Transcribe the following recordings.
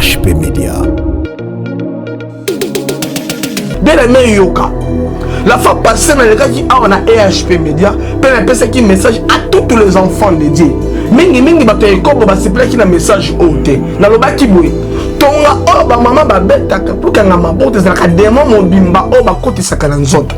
EHP Media. Bien aimé yoka. La fois passée nalekaki awa na EHP Media mpe napesaki message à tous les enfants de Dieu. Mingi mingi bato ya ekobo basepelaki na message oyo te. Nalobaki boye tonga oyo bamama babetaka mpo kanga mabota ezalaka demo mobimba oyo bakotisaka na nzoto.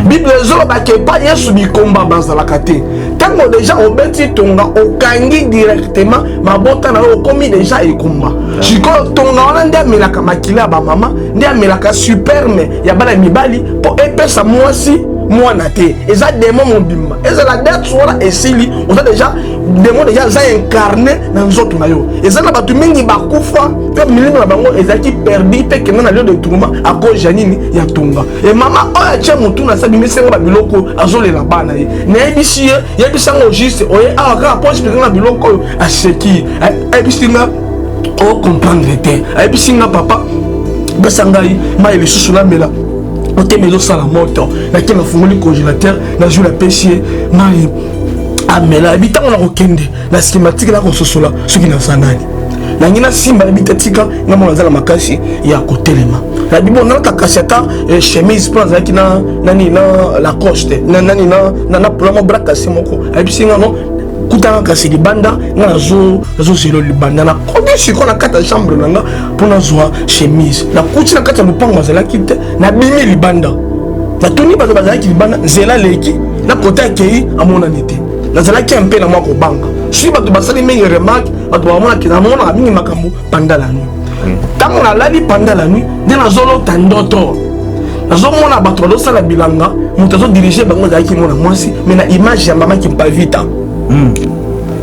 Bible ezolobaka epai Yesu bikomba bazalaka te. Ntango deja obeti tonga okangi directement mabota na yo okomi deja ekomba. Sikoyo tonga wana nde amelaka makila ya bamama, nde amelaka superme ya bana mibali mpo epesa mwasi mwana te. Eza demo mobimba, ezala date wana esili, oza deja demo deja aza incarné na nzoto na yo. Eza na bato mingi bakufa mpe milimo na bango ezalaki perdu mpe kenda na lieu de tourment à cause ya nini? Ya tonga. E mama oyo atie motu na se abimisi yango babiloko azolela bana ye, nayebisi ye, yebisa yango juste oye awa kaka mpo explike nga biloko oyo, aseki, ayebisi nga ocomprendre te, ayebisi nga papa pesa ngai mai lisusu namela, motema ezosala moto. Nake nafungoli congélateur, nazwi napesi ye mai amela. Yebi ntango nakokende na nsima tikela kososola soki naza nani, nangi nasimba yebi te, tika nga mona naza na makasi ya kotelema. Nabi bon nalata kasi ata chemise mpo nazalaki na nani na lacoste na nani na na mwa bra kasi moko. Ayebisi nga no kutanga kasi libanda, nga nazozela libanda. Nakomi sikoyo na kati ya chambre na nga mpo nazwa chemise, nakuti na kati ya lopango azalaki te. Nabimi libanda, natuni bato bazalaki libanda, nzela leki na kote akei amonani te. Nazalaki mpe na mwa kobanga soki bato basali mingi remarque, bato bamonaki namonaka mingi makambo pendant la nuit. Ntango nalali pendant la nuit nde nazolota ndoto, nazomona bato bazosala bilanga, moto azodirige bango azalaki mwana mwasi mais na image ya mama Kimpavita.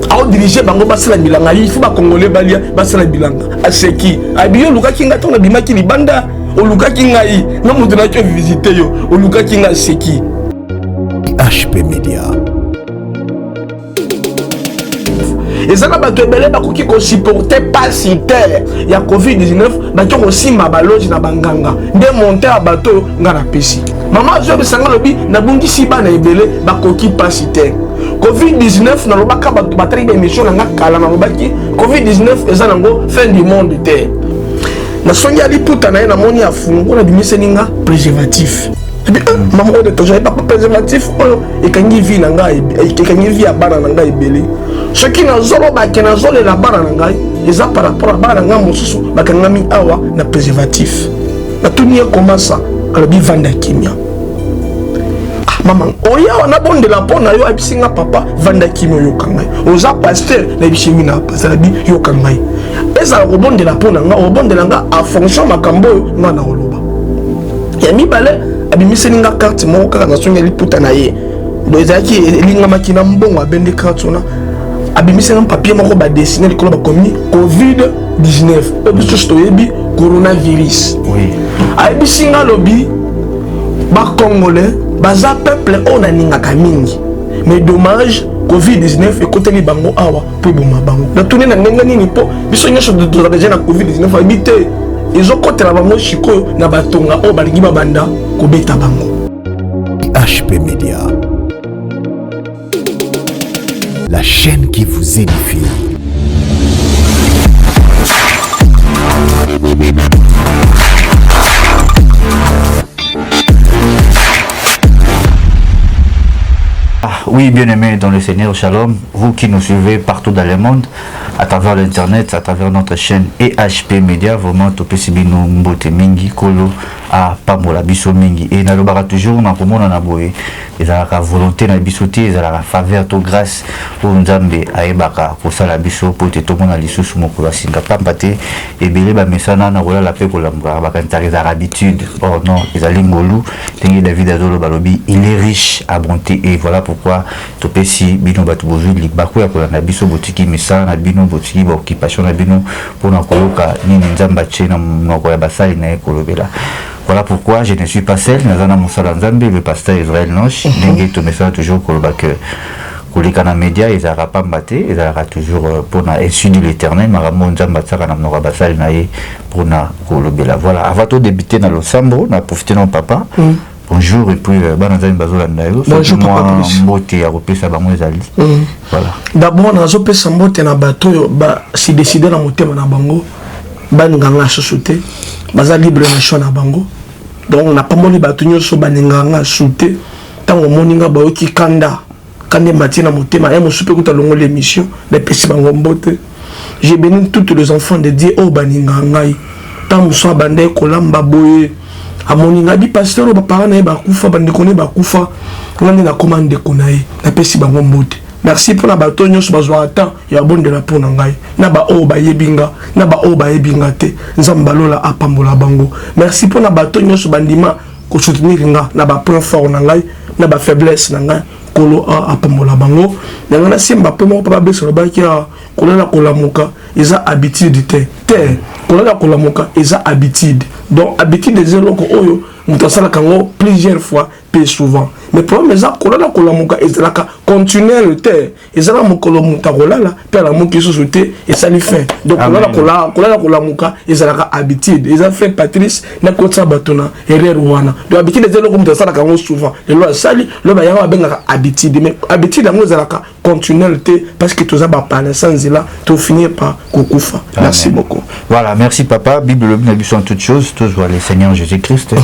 Aodirige bango basala bilanga, il faut bakongole balia, basala bilanga. Aseki, abi yo olukaki ngai ntango nabimaki libanda, olukaki ngai na moto nayaki ovisite yo, olukaki ngai. Aseki. HP Media. Eza na bato ebele bakoki kosupporte pasi te ya covid-19, bato kosimba baloge na banganga nde monte ya bato oyo nga napesi. Mama azoyebisa nga, alobi nabungisi bana ebele bakoki pasi te covid-19. Nalobaka bato batali ba émission na nga kala, nalobaki covid-19 eza nango fin du monde te. Nasongi ya liputa na ye, namoni afungola, abimiseli nga préservatif. Mama oyo tozali papa, préservatif oyo ekangi vie na ngai, ekangi vie ya bana na ngai ebele. Soki nazolobake nazolela bana na ngai, eza par rapport ya bana na ngai mosusu bakangami awa na préservatif. Natuni ye komasa, alobi vanda kimia. Ah, mama oya awa nabondela mpo na yo. Ayebisi nga papa vanda kimia, oyoka ngai, oza pasteur. Nayebisi ngi na pasteur, abi yoka ngai, ezala kobondela mpo na nga, obondela nga a fonction makambo oyo nga na koloba. Ya mibale, abimiseli nga carte moko kaka nasongi liputa na ye, do ezalaki elingamaki na mbongo, abendi carte wana, abimiseli nga papier moko badessine likolo bakomi covid 19 oyo biso nyonso toyebi coronavirus. Ayebisi nga, alobi bacongolais baza peuple oyo nalingaka mingi, mais dommage covid-19 ekoteli bango awa mpo eboma bango. Natuni na ndenge nini? Mpo biso nyonso tozala deja na covid-19. Ayebi te, ezokotela bango sikoyo na batonga oyo balingi babanda kobeta bango. HP Media. La chaîne qui vous édifie. Ah, oui, bien-aimés dans le Seigneur, shalom. Vous qui nous suivez partout dans le monde, à travers l'internet, à travers notre chaîne EHP Media, vraiment, topesi bino mbote mingi, kolo apambola biso mingi. Et nalobaka toujours na komona na boye, ezalaka volonté na biso te, ezalaka faveur to grâce oyo Nzambe ayebaka kosala biso po ete tomona lisusu mokolo ya singa. Pamba te ebele bamesana na kolala mpe kolamuka, bakanisaka ezalaka habitude. Or non, ezali ngolu. Ndenge David azoloba, alobi il est riche à bonté. Et voilà pourquoi topesi bino bato bozwi libaku ya kolanda biso, botiki misala na bino, botiki baoccupation na bino mpona koyoka nini Nzambe atie na monoko ya basali na ye kolobela. Voilà pourquoi je ne suis pas seul. Naza na mosala Nzambe, le pasteur Israël Noche. Ndenge tomesana toujours koloba que koleka na média ezalaka pamba te, ezalaka toujours mpona insu de l'Éternel, makambo oyo Nzambe atiaka na monoko ya basali na ye mpona kolobela. Voilà, avant todébute na losambo, na profite na papa. Bonjour et puis bana Nzambe bazolanda yo. Bonjour, Soki papa mwa Chris. mbote ya kopesa bango ezali. Voilà. D'abord nazopesa mbote na bato oyo basi décide na motema na bango. Baninga nga susu te, baza libre na choix na bango. Donc napamboli bato nyonso balingaka nga su te. Ntango omoni nga, bayoki kanda, kanda emati na motema ya mosusu mpe kuta longoli émission. Napesi bango mbote. Je bénis toutes les enfants de Dieu oyo balingaka ngai. Ntango mosusu abanda kolamba boye, amoni ngai bi pasteur oyo, baparent na ye bakufa, bandeko na ye bakufa, nga nde nakóma ndeko na ye. Napesi bango mbote. Merci mpona bato nyonso bazwaka temps ya babondela mpo na ngai, na baoyo bayebi nga, na baoyo bayebi nga te. Nzambe balola apambola bango. Merci mpona bato nyonso bandima kosoutenir nga na bapoint fort na ngai, na bafaiblesse na ngai. Nkolo apambola bango. Na ngai nasemba mpe moko mpe babesa lobaki ya kolala kolamuka eza habitude te te. Kolala kolamuka eza habitude. Donc habitude eza eloko oyo moto asalaka yango plusieurs fois mpe souvent. Mais problème eza kolala kolamuka ezalaka continuel te. Ezala mokolo moto akolala mpe alamuki lisusu te, esali fin. Donc kolala kolamuka ezalaka habitude. Eza fin Patrice, nakotisa bato na erreur wana. Donc habitude eza eloko moto asalaka yango souvent. Lelo asali, lelo bayango babengaka habitude. Mais habitude yango ezalaka continuel te, parce que toza bapalasa nzela, tofinir par kokufa. Merci beaucoup. Voilà, merci papa. Bible elobi na biso en toute chose tozwa le Seigneur Jésus Christ,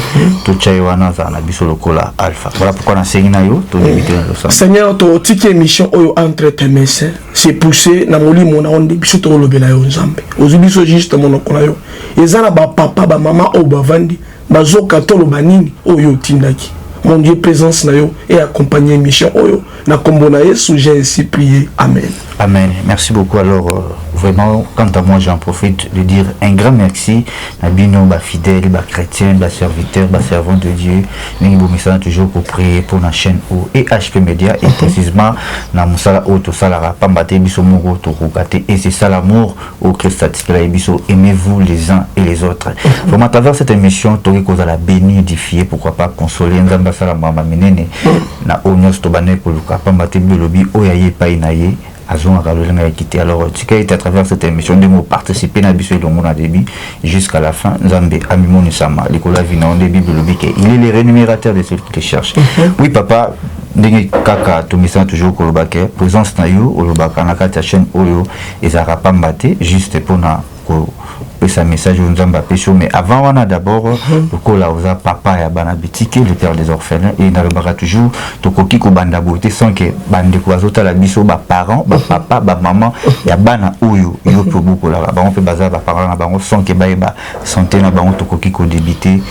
totya ye wana azala na biso lokola alpha. Voilà pourquoi nasengi na yo todébute na losambo. Seigneur, totiki émission oyo entre tes mains. C'est poussé na molimo na yo nde biso tokolobela yo. Nzambe, ozwi biso juste monoko na yo. Eza na bapapa, bamama oyo bavandi bazoka toloba nini oyo otindaki. Mon Dieu, présence na yo et accompagner émission oyo. Na kombo na Yesu, j'ai ainsi prié, amen. Amen. Merci beaucoup. Alors, vraiment, quant à moi, j'en profite de dire un grand merci à bino, ba fidèles, ba chrétiens, ba serviteurs, ba servants de Dieu. Nous sommes toujours pour prier pour la chaîne O et HP Media et précisément na musala o tosalaka, pamba te biso moko tokoka te. Et c'est ça l'amour au Christ atikela biso: aimez-vous les uns et les autres. Vraiment, à travers cette émission, toki kozala béni, édifié, pourquoi pas consoler. Nzambe asala mama minene na oyo nyonso tobandaki koluka, pamba te bilobi oyo aye epai na ye azongaka lolenge ya kite. Alors tika ete à travers cette émission, ndenge oparticipe na biso elongo na début jusqu'à la fin, Nzambe amimonisama likolo ya vie na yo, nde Bible elobi ke il est le rémunérateur de ceux qui le cherchent. Oui papa, ndenge kaka tomisana toujours koloba ke présence na yo, olobaka na kati ya chaîne oyo, ezalaka pamba te, juste mpona kopesa message oyo Nzambe apesi yo. Mais avant wana, d'abord, lokola oza papa ya bana bitike, le père des orphelins, et nalobaka toujours, tokoki kobanda boye te sans ke bandeko bazotala biso, baparent, bapapa, bamama ya bana oyo yo mpe obokolaka bango mpe baza baparent na bango, sans ke bayeba santé na bango. Tokoki kodébute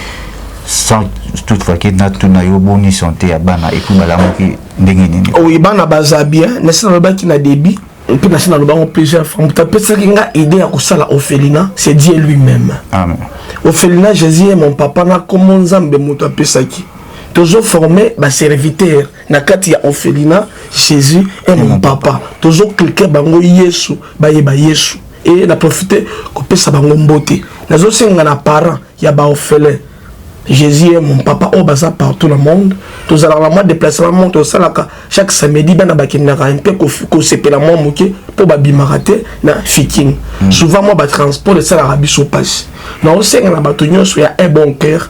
sans toutefois ke natuna yo boni santé ya bana et puis balamuki ndenge nini? Oyo bana baza bien. Nasi nalobaki na début mpe nasi nalobango plusieurs fois, moto apesaki nga idée ya kosala orphelinat, c'est Dieu lui-même. Amen. Orphelinat Jésus est mon papa na kombo Nzambe moto apesaki. Tozoforme baserviteur na kati ya orphelinat Jésus est mon papa. Tozoclique bango Yesu, bayeba Yesu. E na profite kopesa bango mbote. Nazosenga na parent ya baorphelin Jésus est mon papa oyo baza partout na monde. Tozalaka na mwa déplacement mo tosalaka chaque samedi. Bana bakendaka mpe kosepela mwa moke mpo babimaka te na Fikin. Souvent mwa batransport esalaka biso mpasi. Naosenga na bato nyonso ya un bon cœur,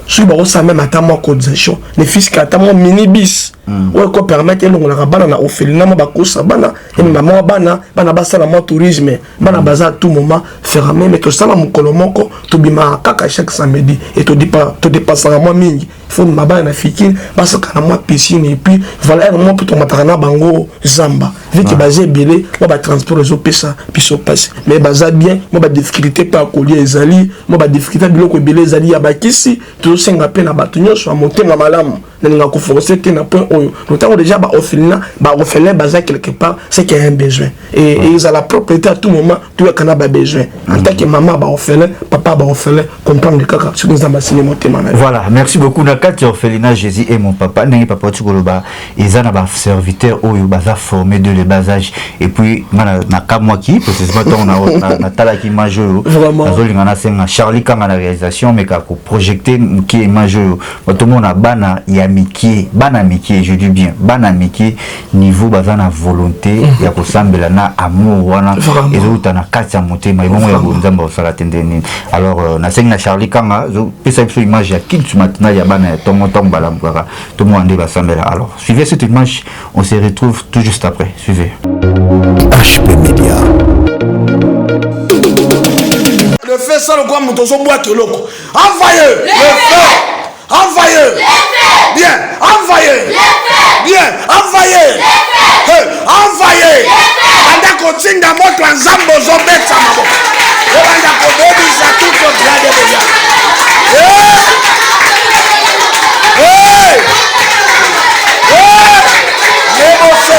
soki bakosala même ata mwa cotisation, ne fût-ce que ata mwa minibus oyo ekopermettre elongolaka bana na orphelinat, mwa bakosa bana, emema mwa bana, bana basala mwa tourisme. Bana baza à tout moment fermé, mais tosala mokolo moko, tobimaka kaka chaque samedi et todépasaka mwa mingi. Faut mema bana na Fikin, basaka na mwa piscine et puis voilà, ere mwa mpe tomataka na bango zamba, vu que baza ebele, mwa batransport ezopesa biso mpasi. Mais baza bien. Mwa badifficulté mpe ya kolia ezali, mwa badifficulté ya biloko ebele ezali, ya bakisi. Tozosenga mpe na bato nyonso ya motema malamu. Nalinga koforce te na point oyo. Ntango déjà baorphelinat, baorphelin baza quelque part, c'est qu'il y a un besoin et ezala propriété à tout moment. Toyaka na babesoin en tant que mama baorphelin, papa baorphelin, comprendre kaka soki Nzambe asini motema na yo. Voilà, merci beaucoup. Na kati ya orphelinat Jésus est mon papa, ndenge papa oti koloba, eza na baserviteur oyo baza formé de le bas âge. Et puis nga nakamwaki précisément ntango natalaki image oyo. Nazolinga nasenga Charlie Kanga na réalisation meka koprojecte moke image oyo, batomona bana ya mike, bana mike, je dis bien bana mike, niveau baza na volonté ya kosambela na amour wana ezouta na kati ya motema. Ebongo ya bonzambe osala te nde nini? Alors nasengi na Charlie Kanga pesa biso image ya culte matinal ya bana ya ntongo, ntongo balamukaka, tomona nde basambela. Alors suivez cette image, on se retrouve tout juste après. Suivez. HP Media. Le feu sala lokola moto ozobwaka eloko. Envoyez le feu. Envoyez. Bien. Envoyez. Bien. Envoyez. Hey, envoyez. Banda kotinda moto ya Nzambe ozobeta maboko. Ebanda kobebisa tout le bien de déjà. Hey! Hey! Hey! Lebose.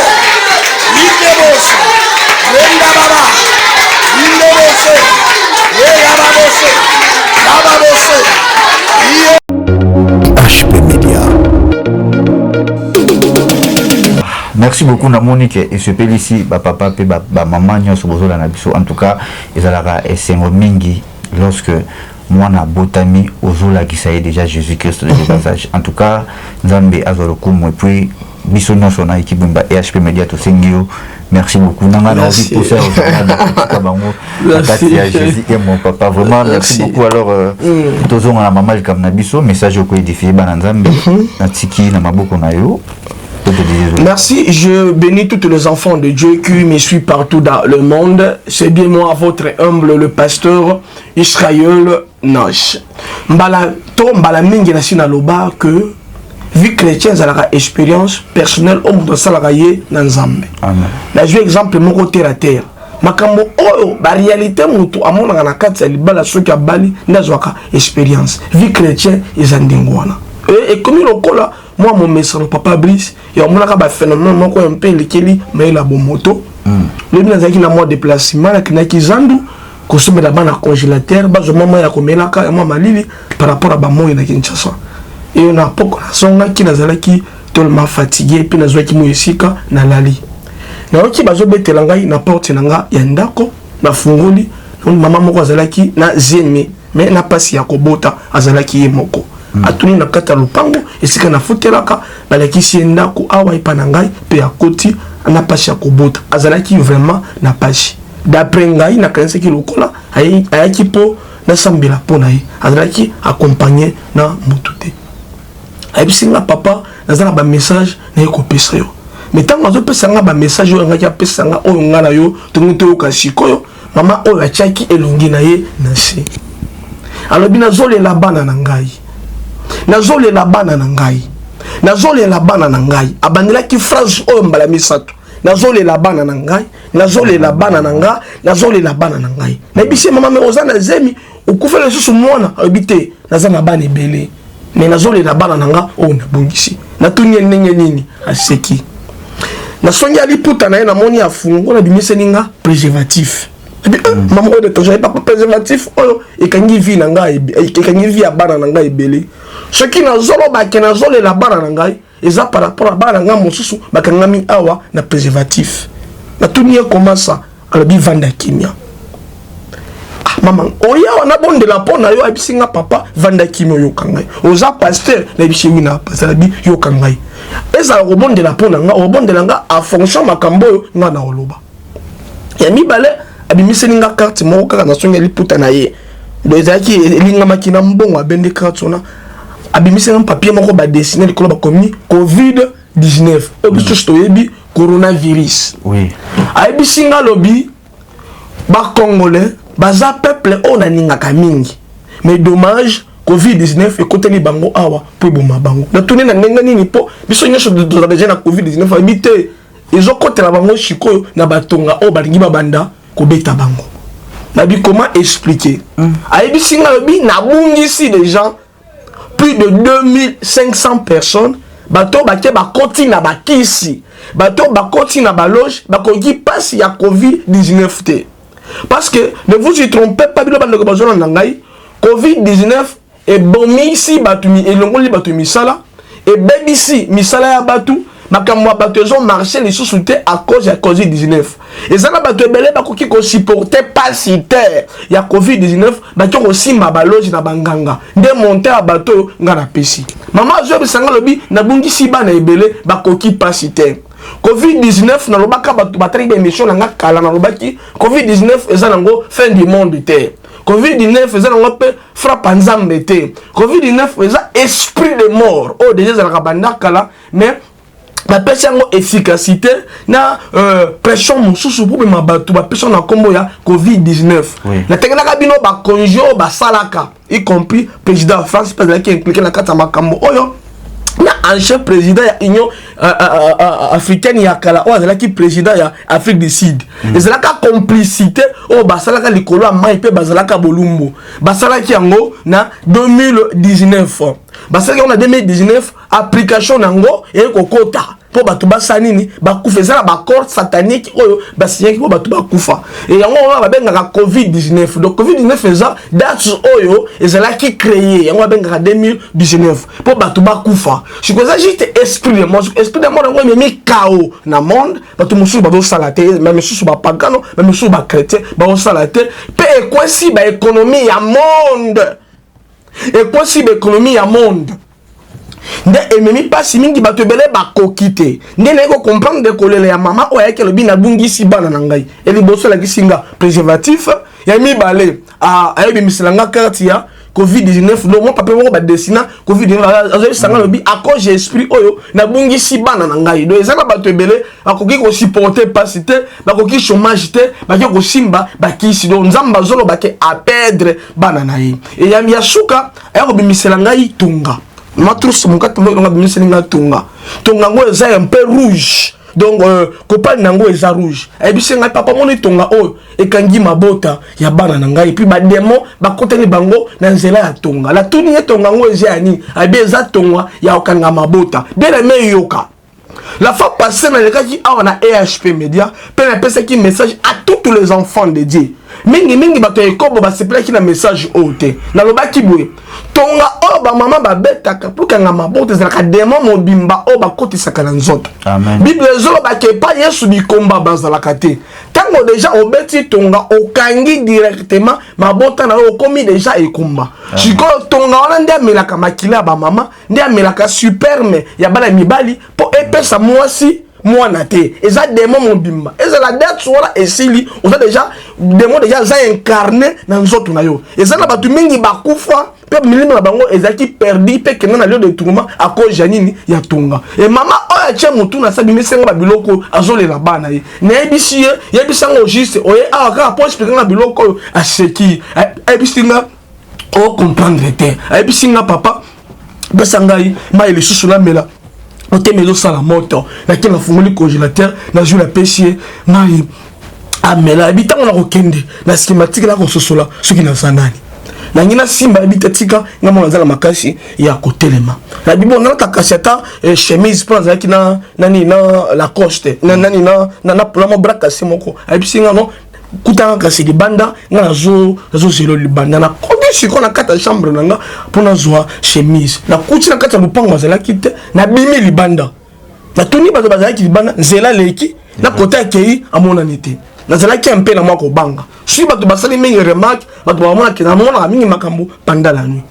Indebose. Lenda baba. Indebose. Eyababose. Bababose. Iye. HP Media. Merci beaucoup namoni ke esepelisi bapapa mpe bamama nyonso bozolanda biso. En tout cas, ezalaka esengo mingi lorsque mwana abotami, ozolakisa ye déjà Jésus Christ de passage. En tout cas, Nzambe azwa lokumu. Et puis biso nyonso na équipe ba EHP Media tosengi yo merci beaucoup. Nanga na Merci. envie posa bango na kati ya Jésus et mon papa. Vraiment merci, Merci. beaucoup. Alors tozonga na mama likambo na biso, message okoédifie bana Nzambe, natiki na maboko na yo to te désolé. Merci, je bénis tous les enfants de Dieu qui me suivent partout dans le monde. C'est bien moi, votre humble, le pasteur Israël Nosh. Mbala, to mbala mingi na sina loba que vie chrétienne ezalaka expérience personnelle oyo moto asalaka ye na Nzambe. Amen. Nazwi exemple moko terre à terre, makambo oyo baréalité moto amonaka na kati ya libala. Soki abali nde azwaka expérience. Vie chrétien eza ndenge wana. Ekomi lokola mwa momesano, papa Brice, ya omonaka baphénomène moko ya mpe elekeli mayela bomoto. Lobi nazalaki na mwa déplacement, nakendaki zandu kosomela bana congélateur, bazwa mwa mai ya komelaka ya mwa malili par rapport à bamoi na Kinshasa. Eyo na poko nazongaki, nazalaki tellement fatigué mpe nazwaki mwa esika nalali. Nayoki bazobetela ngai na porte na nga ya ndako. Nafungoli, namoni mama moko azalaki na zemi mais na mpasi ya kobota, azalaki ye moko. Atuni na kati ya lopango esika nafutelaka, balakisi ye ndako awa epa na ngai mpe akoti na mpasi ya kobota. Azalaki vraiment na mpasi. D'après ngai, nakanisaki lokola ayaki mpo nasambela mpo na ye. Azalaki accompagné na motu te. Ayebisi nga: "Papa, naza na bamessage naye kopesa yo." Mais ntango azopesa nga bamessage oyo angaki apesa nga, oyo nga na yo tongi toyoka sikoyo, mama oyo atiaki elongi na ye na se, alobi: "Nazolela bana na ngai, nazolela bana na ngai, nazolela bana na ngai." Abandelaki phrase oyo mbala misato: "Nazolela bana na ngai, nazolela bana na ngai, nazolela bana na ngai." Nayebisi ye: "Mama, mais oza na zemi, okufela lisusu mwana?" Alobi: "Te, naza na bana ebele, mais nazolela bana na nga oyo nabongisi." Natuni ye ndenge nini, aseki. Nasongi aliputa na ye, namoni afungola, abimiseli nga préservatif. Abi: "Mama oyo de papa, préservatif oyo ekangi vie na ngai, ekangi vie ya bana na ngai ebele. Soki nazolobake nazolela bana na ngai, eza par rapport à bana na ngai mosusu bakangami awa na préservatif." Natuni ye: "Comment ça?" Alobi: "Vanda kimia." "Ah, mama, oya wana bondela mpo na yo." Ayebisi nga: "Papa, vanda kimia, oyoka ngai. Oza pasteur?" Nayebisi: "Oui, na pasteur." Abi: "Yoka ngai, ezala kobondela mpo na nga, obondela nga en fonction makambo oyo nga na oloba." Ya mibale, abimiseli nga carte moko kaka na songi ya liputa na ye. Donc ezalaki elingamaki na mbongo. Abendi carte wana, abimiseli nga papier moko badessine likolo, bakomi COVID 19, oyo biso nyonso toyebi, coronavirus. Ayebisi nga, alobi: "Bacongolais baza peuple oyo nalingaka mingi, mais dommage, COVID-19 ekoteli bango awa mpo eboma bango." Natuni: "Na ndenge nini? Mpo biso nyonso toza deja na COVID-19." Ayebi te, ezokotela bango sikoyo na batonga oyo balingi babanda kobeta bango. Nabi: "Comment expliquer?" Ayebisi nga, alobi: "Nabungisi déjà plus de 2500 personnes. Bato bake bakoti na bakisi, bato bakoti na baloge, bakoki mpasi ya COVID-19 te." Parce que ne vous y trompez pas, bino bandeko bazolanda ngai, COVID-19 ebomisi bato, elongoli bato misala, ebebisi misala ya bato, makambo ya bato ezomarche lisusu te à cause ya COVID-19. Eza na bato ebele bakoki kosupporte pasi te ya COVID-19, baki kosimba baloge na banganga. Nde monte ya bato oyo nga napesi. Mama azoyebisa nga, alobi: "Nabungisi bana ebele, bakoki pasi te COVID-19." Nalobaka, bato batalaki baémission na nga kala, nalobaki COVID-19 eza nango fin du monde te, COVID-19 eza nango mpe frappe ya Nzambe te. COVID-19 eza esprit de mort oyo deja ezalaka banda kala, mais Bapesi yango efficacité na pression mosusu mpo bema bato bapesi yango na nkombo ya COVID-19. Natengelaka bino bakonzi oyo basalaka, y compris président ya France mpe azalaki impliqué na kati ya makambo oyo, na ancien président ya Union africaine ya kala oyo azalaki président ya Afrique du Sud. Ezalaka complicité oyo basalaka likolo ya mai mpe bazalaka bolumbu. Basalaki yango na 2019, basalaki yango na 2019. Application nango eye kokota mpo bato basala nini? Bakufa. Eza na baaccord satanique oyo basinyaki mpo bato bakufa. E yango wana babengaka COVID-19. Donc COVID-19 eza date oyo ezalaki créé, yango babengaka 2019 mpo bato bakufa. Sikoyo eza juste esprit de mort. Esprit de mort yango ememi chaos na monde. Bato mosusu bazosala te, bamisusu bapagano, bamisusu bachrétien bazosala te, mpe ekwesi baéconomie ya monde, ekwesi baéconomie ya monde nde ememi mpasi mingi. Bato ebele bakoki te. Nde naye kocomprendre kolela ya mama oyo ayaki, alobi: "Nabungisi bana na ngai." Eliboso alakisi nga préservatif, ya mibale ayebimisela nga carte ya COVID-19. Donc mwa papier moko badessina COVID-19. Azoyebisa nga, alobi: "À cause ya esprit oyo, nabungisi bana na ngai." Donc eza na bato ebele bakoki kosupporter mpasi te, bakoki chômage te, bakoki kosimba bakisi. Donc Nzambe azoloba ke aperdre bana na ye. Eyambi ya suka, aya kobimisela ngai tonga matrus mokati moko. Abimiseli ngai tonga. Tonga yango eza un peu rouge, donc kopali na yango eza rouge. Ayebisi ngai: "Papa, moni tonga oyo ekangi mabota ya bana na ngai, et puis badémon bakotani bango na nzela ya tonga." Natuni ye: "Tonga yango eza ya nini?" Ayebi: "Eza tonga ya kokanga mabota." Bien aimé, yoka, la fois passée nalekaki awa na EHP Média mpe napesaki message à tous les enfants de Dieu, mingimingi bato ya ekobo basepelaki na message oyo te. Nalobaki boye: tonga oyo bamama babetaka mpo kanga mabota ezalaka démon mobimba oyo bakotisaka na nzoto. Bible ezolobaka epai Yesu bikomba bazalaka te. Ntango déjà obeti tonga, okangi directement mabota na yo, okomi déjà ekomba. Sikoyo tonga wana nde amelaka makila ya bamama, nde amelaka sperme ya bana mibali mpo epesa mwasi mwana te. Eza démon mobimba. Ezala date wana esili, oza déjà démon, déjà aza incarné na nzoto na yo. Eza na bato mingi bakufa mpe milimo na bango ezalaki perdu mpe kenda na lieu de tourment à cause ya nini? Ya tonga. E mama oyo atie motu na sa, bimisenga babiloko, azolela bana ye. Nayebisi ye: "Yebisa ngo juste, oye awa kaka mpo expliquer nga biloko oyo." Aseki, ayebisi nga: "Ocomprendre te." Ayebisi nga: "Papa, pesa ngai mai lisusu namela, motema ezosala moto." Nake, nafungoli congélateur, nazwi, napesi ye mai amela. Yebi ntango nakokende na nsima, tikela kososola soki naza nani. Nangi nasimba, yebi te, tika nga mona naza na makasi ya kotelema. Nabi bon, nalata kasi ata chemise mpo nazalaki na nani, na Lacoste, na nani, na mwa kasi moko. Ayebisi nga: "No, kutanga kasi libanda, nga nazozela libanda." Nakoti sikoyo na kati ya chambre na nga mpo nazwa chemise. Nakuti na kati ya lopango azalaki te. Nabimi libanda, natuni bato bazalaki libanda, nzela leki na kote akei amonani te. Nazalaki mpe na mwa kobanga. Soki bato basali mingi remarque, bato bamonaki namonaka mingi makambo pendant la nuit.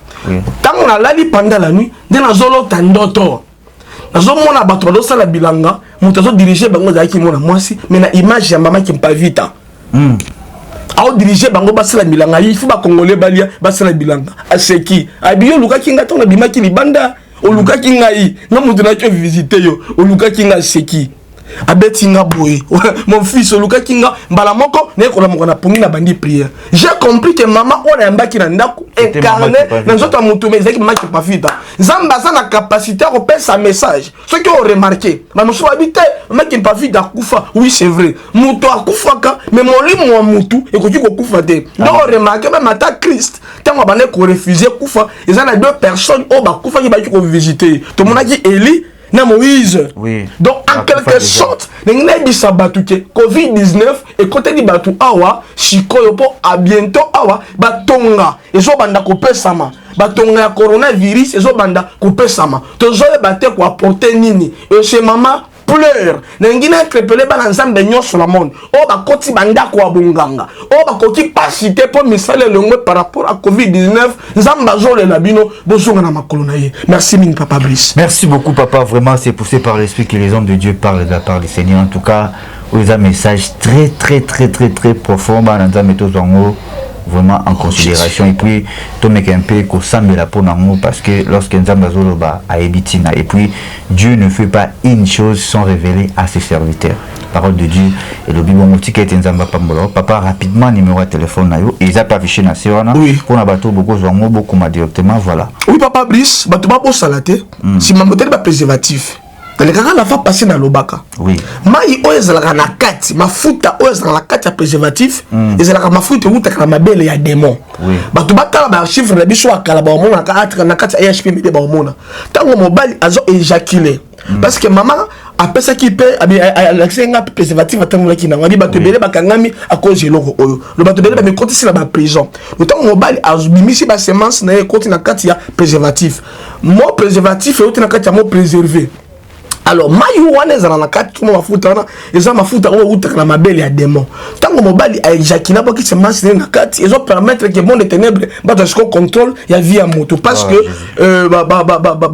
Ntango nalali pendant la nuit, nde nazolota ndoto, nazomona bato bazosala bilanga. Moto azodirige bango ezalaki mwana mwasi, mais na image ya mama Kimpavita. Aodirige bango basala bilanga, il faut bakongole balia, basala bilanga. Aseki, abi: "Yo olukaki ngai ntango nabimaki libanda, olukaki ngai, nga moto naki ovisite yo, olukaki ngai." Aseki, abeti nga boye: "Mon fils, olukaki nga." Mbala moko naye kolamuka na pongi na bandi prière. J'ai compris que mama oyo nayambaki na ndako incarné na nzoto ya motu, mais ezalaki mama Kipafita. Nzambe aza na capacité ya kopesa message. Soki oremarquer, bamosusu babi te mama Kimpafita akufa. Oui, c'est vrai, moto akufaka, mais molimo ya motu ekoki kokufa te. Donc oremarquer, même ata Christ, ntango abandaki korefuser kufa, eza na deux personnes oyo bakufaki bayaki kovisite. Tomonaki Eli na Moïse. Donc en quelque sorte, ndenge nayebisa bato ke COVID-19 ekoteli bato awa sikoyo, mpo a bientôt awa batonga ezobanda kopesama, batonga ya coronavirus ezobanda kopesama. Tozoyeba te koapporter nini. Ese mama pleure. Nalingi na interpeller bana Nzambe nyonso na monde oyo bakoti bandako ya bonganga, oyo bakoki pasi te mpo misala elongwe par rapport à COVID-19. Nzambe azolela bino, bozonga na makolo na ye. Merci mingi, papa Brice. Merci beaucoup, papa. Vraiment, c'est poussé par l'esprit que les hommes de Dieu parlent de la part du Seigneur. En tout cas, un message très très très très très profond. Bana Nzambe, tozwango. vraiment en considération et puis tomeka un peu kosambela mpo nango, parce que lorsque Nzambe azoloba, ayebi ntina. Et puis Dieu ne fait pas une chose sans révéler à ses serviteurs. Parole de Dieu elobi bongo. Tika ete Nzambe apambola. Papa, rapidement, numéro ya téléphone na yo eza pe affiché na se wana mpona bato bokozwa yango, bokoma directement, voilà. Oui, papa Brice, bato babosala te, nsima motali bapréservatif nalekaka la fois passée nalobaka, mai oyo ezalaka na kati, mafuta oyo ezalaka na kati ya préservatif, ezalaka mafuta eutaka na mabele ya démon. Bato batala baarchive na biso ya kala, baomonaka atre na kati ya EHP Media, baomona ntango mobali azo éjaculer, parce que mama apesaki mpe, alakisaki nga préservatif, atangolaki nango, abi bato ebele bakangami à cause eloko oyo. Lo bato ebele bamikotisi na baprison. Ntango mobali abimisi basemence na ye, ekoti na kati ya préservatif. Mo préservatif euti na kati ya mo préservé. Alors mai wana ezala na kati tuma mafuta wana, eza mafuta oyo eutaka na mabele ya démon. Ntango mobali aéjaculer, abwaki semence na ye na kati, ezopermettre ke monde ténèbre bato siko contrôle ya vie ya moto, parce que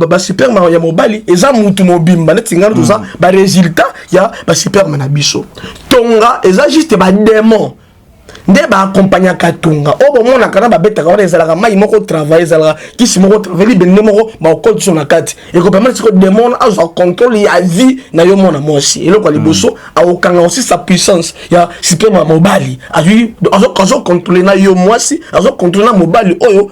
basperme ya mobali eza mutu mobimba. Neti ngano toza barésultat ya basperme na biso. Tonga eza juste badémon nde baakompagnaka tonga oyo bomonaka na babetaka wana. Ezalaka mai moko travail, ezalaka kisi moko travail, libende moko bakokotisa na kati, ekopermettre siko démon azwa contrôle ya vie na yo mwana mwasi. Eloko ya liboso, akokanga aussi sa puissance ya sperme ya mobali. Azwi, azocontrôle na yo mwasi, azocontrôle na mobali oyo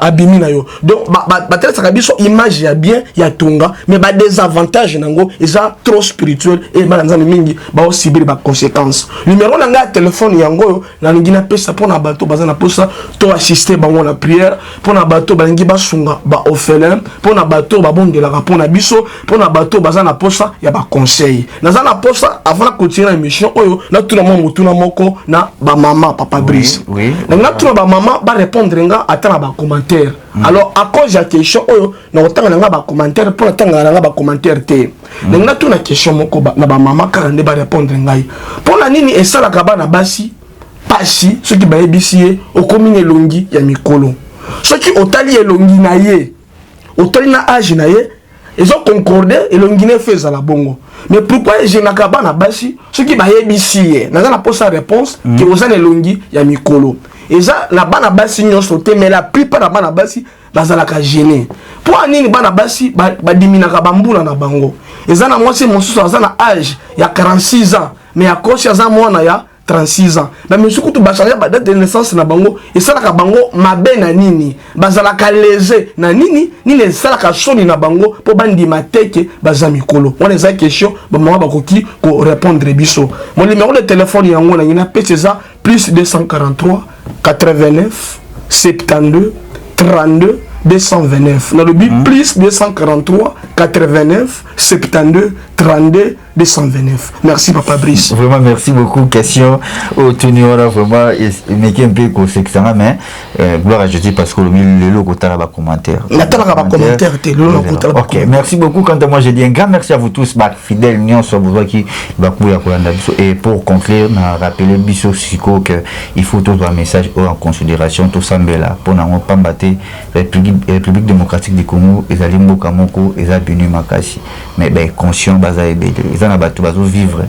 abimi na yo. Donc batelesaka biso image ya bien ya tonga, mais badésavantage nango eza trop spirituel e bana Nzambe mingi baosubir baconséquence. Numéro na ngai ya telefone yango oyo nalingi napesa mpona bato baza na mposa to assiste bango na prière, mpona bato balingi basunga baorphelin, mpona bato babondelaka mpona biso, mpona bato baza na posa ya baconseil. Naza na posa, avant na continuer na émission oyo, natuna mwa motuna moko na bamama, papa Brice. Nalingi natuna bamama barépondre nga ata na bacommentaire. Alors, à cause ya question oyo, nakotanga na nga bacommentaire, mpo natangaka na nga bacommentaire te. Nalingi natuna question moko na bamama kaka nde barépondre ngai: mpo na nini esalaka bana basi pasi soki bayebisi ye okomi na elongi ya mikolo? Soki otali elongi na ye, otali na age na ye, ezoconcorde, elongi na efe ezala bongo. Mais pourquoi egênaka bana basi soki bayebisi ye? Naza na mposa réponse ke oza na elongi ya mikolo. Eza na bana basi nyonso te, mais la plupart na bana basi bazalaka gêné. Mpo ya nini bana basi badiminaka bambula na bango? Eza na mwasi mosusu aza na age ya 46 ans, mais akosi aza mwana ya 36 ans. Bamisusu kutu bachange badate de naissance na bango. Esalaka bango mabe na nini? Bazalaka lese na nini? Nini esalaka soni na bango mpo bandima te ke baza mikolo? Wana eza question bamama bakoki korépondre biso. Mon numéro de téléphone yango nangi napesi, eza plus 243 89 72 32 229. Nalobi plus 243 89 72 32 229. Merci, papa Brice. Vraiment, merci beaucoup. Question otuni wana vraiment emeki mpe kosekisanga, mais gloire à Jésus, parce que olobi lelo kotala bacommentaire. Natalaka bacommentaire te, lelo nakotala. Ok, merci beaucoup. Quant à moi, je dis un grand merci à vous tous, bafidèle nyonso bozwaki bakuya kolanda biso. Et pour conclure, na rappeler biso sikoyo que il faut tozwa message oyo en considération, tosambela mpo nango, pamba te République démocratique du Congo ezali mboka moko eza benu makasi, mais bainconscient baza ebele. Eza na bato bazovivre,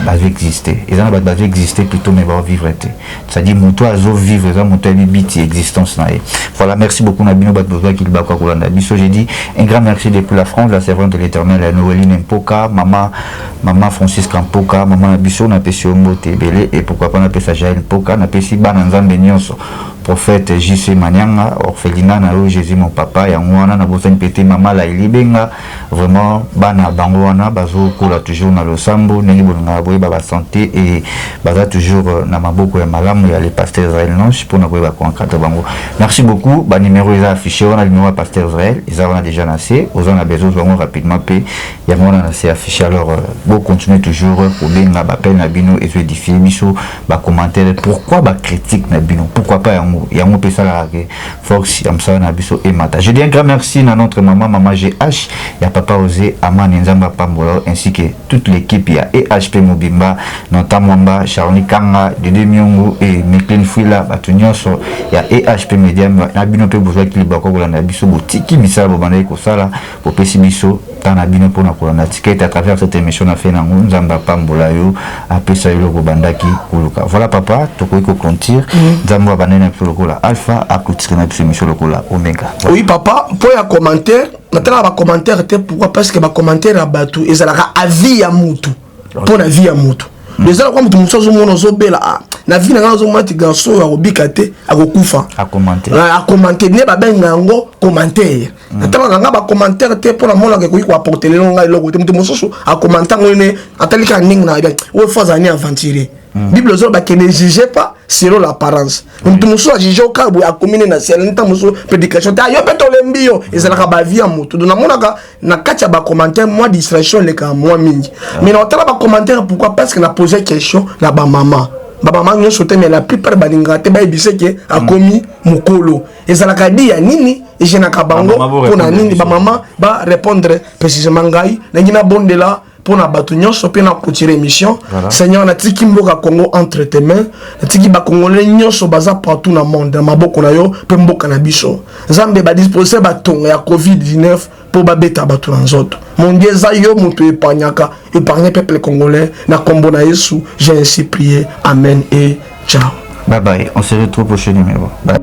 bazoexiste, eza na bato bazoexiste plutôt, mais baovivre te. C'est-à-dire moto azovivre eza moto ayebi biti existence na ye. Voilà, merci beaucoup na bino bato bozwaki libako ya kolanda biso. J'ai dit un grand merci depuis la France, la servante de l'Éternel Noéline Mpoka, mama Francisca Mpoka, mama na biso, napesi yo mbote ebele. Et pourquoi pas napesa Jael Mpoka, napesi bana Nzambe nyonso, prophète JC Manianga, orphelinat na yo Jésus mon papa yango wana. Nabosani mpe te mama Laili Benga. Vraiment, bana bango wana bazokola toujours na losambo ndenge bolingaka boyeba basanté et baza toujours na maboko ya malamu ya le pasteur Israel Noche mpona koyeba koencadre bango. Merci beaucoup. Banuméro eza affiché wana, numéro ya pasteur Israel eza wana déjà na se. Oza na besoin bango rapidement mpe yango wana na se affiché. Alors bocontinue toujours kobenga, baappel na bino ezoédifie biso, bacommentaire, pourquoi bacritique na bino, pourquoi pas. Yango yango mpe esalaka ke force ya mosala na biso emata. Je dis un grand merci na notre maman, mama GH ya papa Osé Amani, Nzambe apambola, ainsi que toute l'équipe ya EHP mobimba, Nota Mwamba, Charlie Kanga, Dede Miongo et Miklin Fuila, bato nyonso ya EHP Media. Na bino mpe bozwaki libako kolanda biso, botiki misala bobandaki kosala, bopesi biso. Temps na bino pona kolanda tika ete à travers cette émission na fin nango Nzambe apambola yo apesa yo eloko obandaki koluka. Voilà papa, tokoki ko conclure. Nzambe abandaki na biso lokola alpha, a clôturer na biso émission lokola omega. Oui papa, mpo ya commentaire, natalaka ba commentaire te pourquoi? Parce que ba commentaire ya bato ezalaka avis ya mutu mpo na vie ya mutu. Eza lokola moto mosusu azomona ozobela, ah, na vie na ngai azomona ti garçon oyo akobika te, akokufa. Acommente nde babenga yango commentaire. Natalaka nga bacommentaire te mpo namonaka ekoki koapporter lelo ngai eloko te. Moto mosusu acommente yango ene atali kaka ndenge na oyo fo azala ni aventurier. Bible ezoloba ke ne juge pas selon l'apparence. Moto mosusu ajuge okaka boye akomi ne na ciel. Ntango mosusu prédication te, yo mpe tolembi yo, ezalaka bavie ya motu. Donc namonaka na kati ya bacommentaire mwa distraction elekaka mwa mingi, mais na otala bacommentaire pourquoi? Parce que na pose question na bamama, bamama nyonso te, mais la plupart balingaka te bayebise ke akomi mokolo. Ezalaka di ya nini egenaka bango mpona nini bamama barépondre précisément. Ngai nangi nabondela mpona bato nyonso mpe na clôturer émission. Seigneur, natiki mboka Congo entre tes mains, natiki bacongolais nyonso baza partout na monde na maboko na yo mpe mboka na biso. Nzambe, badispose batonga ya COVID-19 mpo babeta bato na nzoto. Mon Dieu, eza yo moto épargnaka, épargne peuple congolais. Na nkombo na Yesu j'ai ainsi prié, amen et ciao. Bye bye, on se retrouve au prochain numéro. Bye.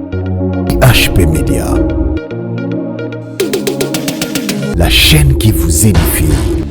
HP Media. La chaîne qui vous édifie.